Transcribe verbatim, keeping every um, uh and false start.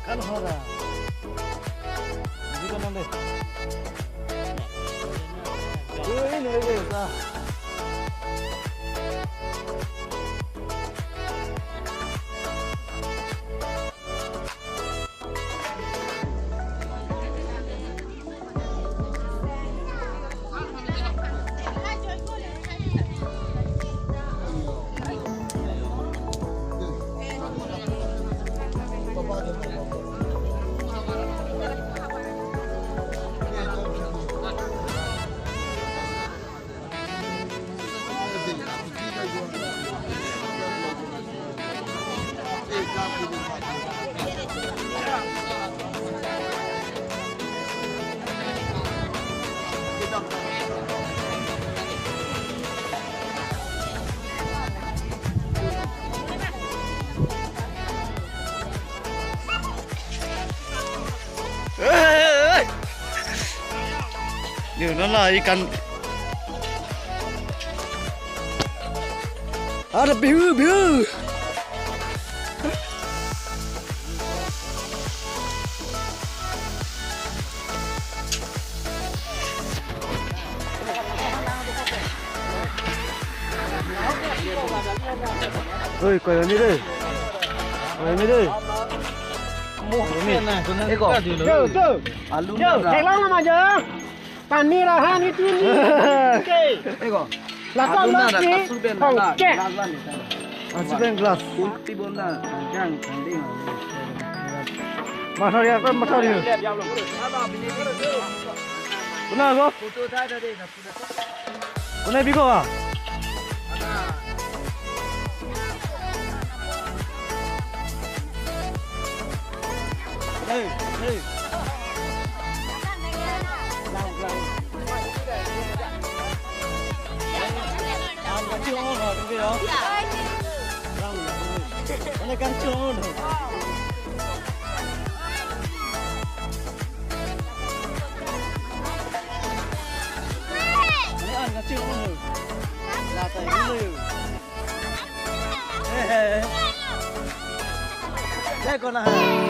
Kan hora. Dito nande. Uy, nilagay sa. Yo, non la ikan. Ada bihu, bihu. Oi, koyoni de. Koyoni de. Eko. Yo, yo. Alu yo, na. Theklang nama aja. Pani rahan itu ni. Oke. Eko. Langsung alu na, lagi. Kasu ben na. Oke. Lalu ni. Kasu ben glass. Kunti bon na. Jang, jang ding. Masuk ya, kan masuk ya. Benar, kok? Konat biko ba? Hey, hey. Lang, lang. Ang kachung mo, no, dito, no? Lang, lang. Ang kachung mo, no? Ang kachung mo, no? Lata, dito. Hey, hey. Hey, kona hai.